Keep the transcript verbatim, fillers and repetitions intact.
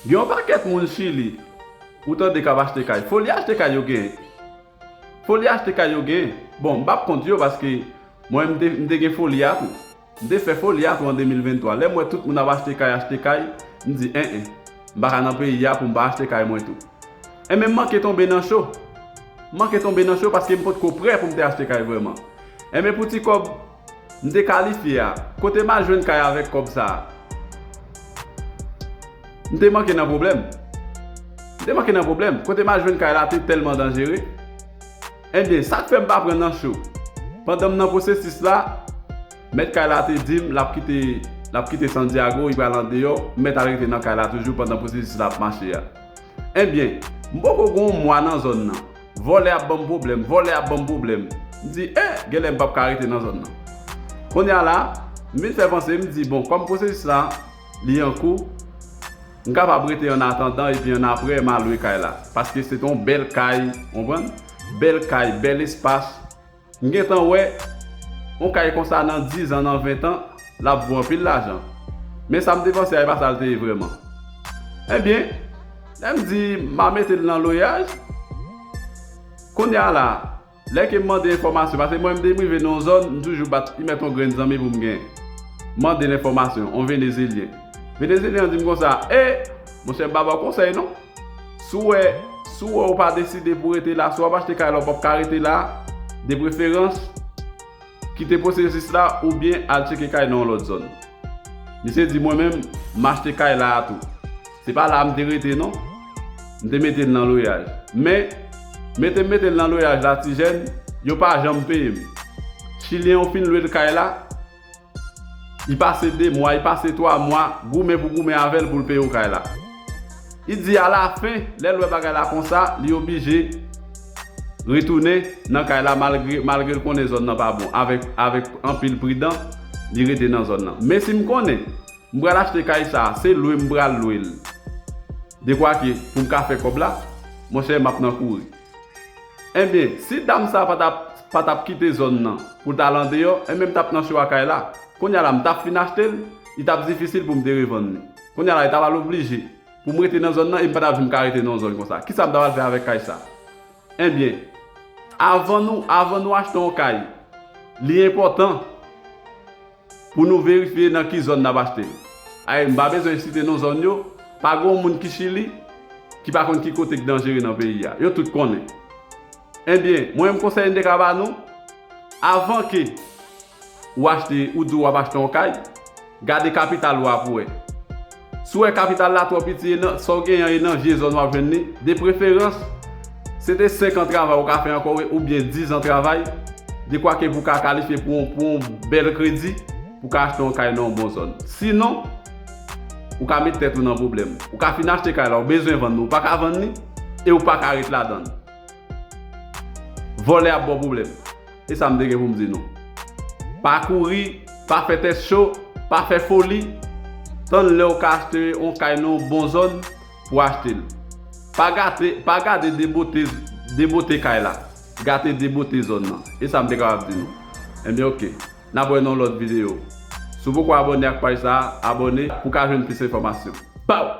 Gen yon pakèt moun Chili, ou tande k ap achte kay. Foli achte kay yo genyen. Foli achte kay yo genyen. Bon, m p ap kont yo paske mwen, m te, m te gen foli a tou. M te fè foli a tou an de mil venntwa. Lè m wè tout moun ap achte kay, achte kay, m di, en, en, m pa ka nan peyi a pou m pa achte kay mwen tou. Enben, m manke tonbe nan cho. M manke tonbe nan cho paske m potko prè pou m te achte kay vrèman. Enben, pou ti kòb m te kalifye a, kote m al jwenn kay avèk kòb sa a? M te manke nan pwoblèm. M te manke nan pwoblèm. Kote m al jwenn kay la te tèlman danjere. Enben, sa k fè m pa pran nan cho? Pandan m nan pwosesis la, mèt kay la te di m l ap kite, l ap kite Santiago, li pral andeyò, m mèt al rete nan kay la toujou pandan pwosesis la ap mache a. Enben, m poko gen yon mwa nan zòn nan. Vòlè ap ban m pwoblèm, vòlè ap ban m pwoblèm. M di, eh, genlè m p ap ka rete nan zòn nan. Kounye a la, m vin fè panse, m di, bon, kòm pwosesis la, li an kou, m kapab rete an atandan epi an apre, m a lwe kay la. Paske se te yon bèl kay, w konprann? Bèl kay, bèl espas. M gentan wè, yon kay konsa nan diz an, nan ven an, l ap vo anpil lajan. Men sa m te panse a, e pa sa l te ye vrèman. Ebyen, lè m di m a mete l nan lweyaj, kounye a la, lè ke m mande enfòmasyon, paske mwen, m te rive nan yon zòn, m toujou bat, li mèt yon grenn zanmi pou m genyen. M mande l enfòmasyon, yon Venezelyen. Venezelyen an di m konsa, e, monchè, m pa ba w konsèy non. Si w wè, si w wè ou pa deside pou rete la, si w ap achte kay la, ou p ap ka rete la, de preferans, kite pwosesis la oubyen al tcheke kay nan yon lòt zòn. Misye di mwen menm, m achte kay la a tou. Se pa la a m te rete non. M te mete l nan lweyaj. Men, mete m mete l nan lweyaj la, ti jèn, yo pa janm peye m. Chilyen yo fin lwe l kay la, li pase de mwa, li pase twa mwa, goumen pou goumen avè l pou l peye w kay la. Li di alafen, lè l wè bagay la konsa, li oblije retounen nan kay la malgre, malgre l konnen zòn nan pa bon. Avèk, avèk anpil pridan, li rete nan zòn nan. Men si m konnen, m pral achte kay sa, se lwe m pral lwe l. Dekwa ke pou m ka fè kòb la, monchè, m ap nan kouri. Enben, si dam sa pa t ap, pa t ap kite zòn nan pou l t al andeyò, enben m t ap nan cho a kay la. Kounye a la, m t ap fin achte l, li t ap difisil pou m te revann li. Kounye a la, li t ap al oblije pou m rete nan zòn nan e m pa t ap janm ka rete nan yon zòn konsa. Kisa m t ap al fè avèk kay sa? Enben, avan nou, avan nou achte yon kay, li enpòtan pou nou verifye nan ki zòn n ap achte l. Ay, m pa bezwen site non zòn yo, pa gen yon moun ki Chili ki pa konn ki kote k danjere nan peyi a. Yo tout konnen. Ebyen, mwen menm konsèy m te ka ba nou, avan ke ou achte, ou di w ap achte yon kay, gade kapital ou a pou wè. Si w wè kapital la twò piti, e nan, sa w genyen an, e nan vye zòn w ap jwenn li, de preferans, se te senk an travay ou ka fè ankò, oubyen diz an travay, dekwa ke pou w ka kalifye pou yon, pou yon bèl kredi, pou w ka achte yon kay nan yon bon zòn. Sinon, ou ka met tèt ou nan pwoblèm. Ou ka fin achte kay la, ou bezwen vann li, ou pa ka vann li, e ou pa ka ret ladan l. Vòlè ap ba w pwoblèm. E sa m te gen pou m di nou. Pa kouri, pa fè tèt cho, pa fè foli. Tann lè w ka achte yon kay nan yon bon zòn pou w achte l. Pa gate, pa gade de bote, de bote kay la. Gade de bote zòn nan. E sa m te kapab di nou. Enben, oke. N ap wè nan yon lòt videyo. Si w poko abòne ak paj sa a, abòne pou w ka jwenn plis enfòmasyon. Pow!